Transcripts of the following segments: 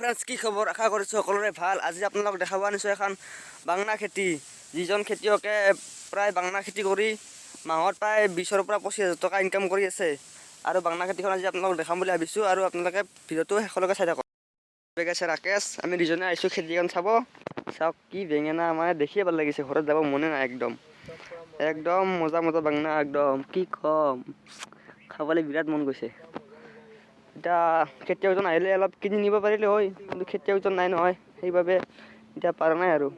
Friends, কি খবৰ? আশা কৰিছোঁ সকলোৰে ভাল। আজি আপোনালোক দেখাব আনিছোঁ এখন বাংনা খেতি। যিজন খেতিয়কে প্ৰায় বাংনা খেতি কৰি মাহত প্ৰায় 20ৰ পৰা 25 হাজাৰ টকা ইনকাম কৰি আছে আৰু বাংনা খেতিখন আজি আপোনালোকক দেখাম বুলি ভাবিছোঁ আৰু আপোনালোকে ভিডিঅ'টো শেষলৈকে চাই থাকক। আছে ৰাকেশ, আমি দুজনে আহিছোঁ খেতিখন চাব। চাওক কি বেঙেনা, মানে দেখিয়ে ভাল লাগিছে, ঘৰত যাব মনে নাই। একদম একদম মজা মজা বাংনা, একদম কি কম, খাবলৈ বিৰাট মন গৈছে। এতিয়া খেতিয়কজন আহিলে অলপ কিনি নিব পাৰিলে হয়, কিন্তু খেতিয়কজন নাই নহয়, সেইবাবে এতিয়া পৰা নাই। আৰু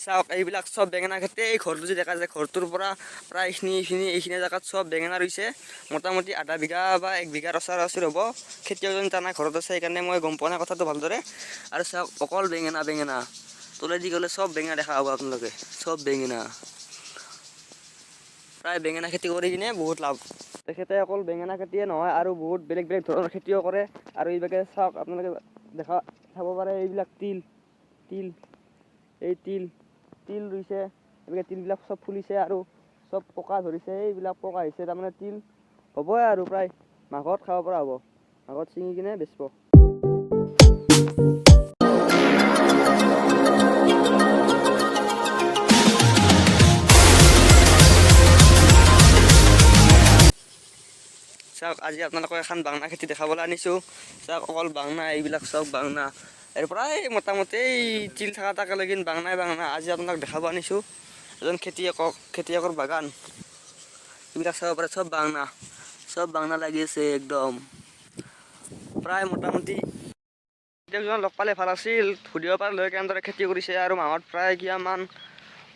চাওক, এইবিলাক চব বেঙেনা খেতি। এই ঘৰটো যে দেখা যায়, ঘৰটোৰ পৰা প্ৰায় এইখিনি এইখিনি এইখিনি জেগাত চব বেঙেনা ৰুইছে। মোটামুটি আধা বিঘা বা এক বিঘাৰ ওচৰা ওচৰি হ'ব। খেতিয়কজন এতিয়া নাই, ঘৰত আছে, সেইকাৰণে মই গম পোৱা নাই কথাটো ভালদৰে। আৰু চাওক, অকল বেঙেনা বেঙেনা। তলেদি গ'লে চব বেঙেনা দেখা পাব আপোনালোকে, চব বেঙেনা। প্ৰায় বেঙেনা খেতি কৰি কিনে বহুত লাভ। তেখেতে অকল বেঙেনা খেতিয়ে নহয়, আৰু বহুত বেলেগ বেলেগ ধৰণৰ খেতিও কৰে। আৰু এইভাগে চাওক, আপোনালোকে দেখা চাব পাৰে, এইবিলাক তিল তিল, এই তিল তিল ৰুইছে। এইবিলাক তিলবিলাক চব ফুলিছে আৰু চব পকা ধৰিছে। এইবিলাক পকা হৈছে, তাৰমানে তিল হ'বই আৰু প্ৰায় মাঘত খাব পৰা হ'ব। মাঘত ছিঙি কিনে বেচিব। চাওক, আজি আপোনালোকক এখন বাংনা খেতি দেখাবলৈ আনিছোঁ। চাওক, অকল বাংনা, এইবিলাক চব বাংনা। ইয়াৰ পৰাই মোটামুটি এই তিল থকা তাকেলৈকে বাংনাই বাংনা। আজি আপোনাক দেখাব আনিছোঁ এজন খেতিয়কক, খেতিয়কৰ বাগান। এইবিলাক চাব পাৰে, চব বাংনা, চব বাংনা লাগি আছে একদম। প্ৰায় মোটামুটি খেতিয়কজন লগ পালে ভাল আছিল, সুধিব পাৰিলে কেনেদৰে খেতি কৰিছে আৰু মাহত প্ৰায় কিমান।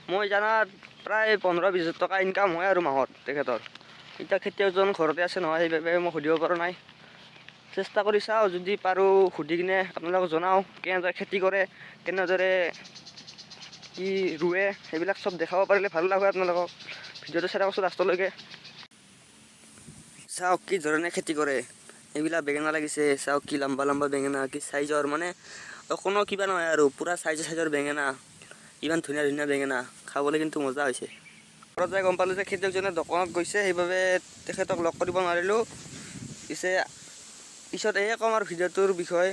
মই জনাত প্ৰায় 15-20 হাজাৰ টকা ইনকাম হয় আৰু মাহত তেখেতৰ। এতিয়া খেতিয়কজন ঘৰতে আছে নহয়, সেইবাবে মই সুধিব পৰা নাই। চেষ্টা কৰি চাওঁ, যদি পাৰোঁ সুধি কিনে আপোনালোকক জনাওঁ কেনেদৰে খেতি কৰে, কেনেদৰে কি ৰুৱে, সেইবিলাক চব দেখাব পাৰিলে ভাল লাগব আপোনালোকক। ভিডিঅ'টো চাই থাকচোন লাষ্টলৈকে। চাওক কি ধৰণে খেতি কৰে। এইবিলাক বেঙেনা লাগিছে। চাওক কি লম্বা লম্বা বেঙেনা, কি চাইজৰ, মানে অকণো কিবা নহয় আৰু পূৰা চাইজৰ চাইজৰ বেঙেনা। ইমান ধুনীয়া ধুনীয়া বেঙেনা, খাবলৈ কিন্তু মজা হৈছে। ঘৰত যাই গম পালোঁ যে খেতিয়কজনে দোকানত গৈছে, সেইবাবে তেখেতক লগ কৰিব নোৱাৰিলোঁ। পিছে পিছত এয়ে ক'ম আৰু ভিডিঅ'টোৰ বিষয়ে,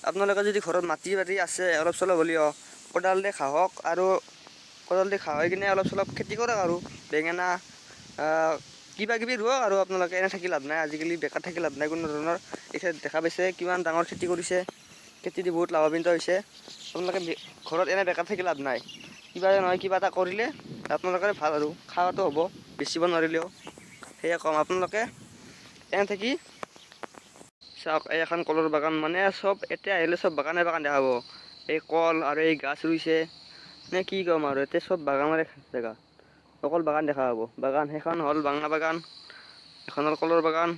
আপোনালোকে যদি ঘৰত মাটি বাৰী আছে অলপ চলপ হ'লেও, কোদাল দি খাহক আৰু কোদাল দি খাই কিনে অলপ চলপ খেতি কৰক আৰু বেঙেনা কিবা কিবি ৰুৱক। আৰু আপোনালোকে এনে থাকি লাভ নাই, আজিকালি বেকাৰ থাকি লাভ নাই কোনো ধৰণৰ। এতিয়া দেখা পাইছে কিমান ডাঙৰ খেতি কৰিছে, খেতি দি বহুত লাভান্বিত হৈছে। আপোনালোকে ঘৰত এনে বেকাৰ থাকি লাভ নাই। কিবা নহয় কিবা এটা কৰিলে আপোনালোকৰে ভাল আৰু খোৱাটো হ'ব, বেচিব নোৱাৰিলেও। সেয়ে ক'ম আপোনালোকে এনে থাকি। চাওক, এই এখন কলৰ বাগান, মানে চব এতিয়া আহিলে চব বাগানে বাগান দেখা পাব। এই কল আৰু এই গাছ ৰুইছে, নে কি ক'ম আৰু, এতিয়া চব বাগানৰে জেগা, অকল বাগান দেখা পাব, বাগান। সেইখন হ'ল বাংনা বাগান, এখন হ'ল কলৰ বাগান।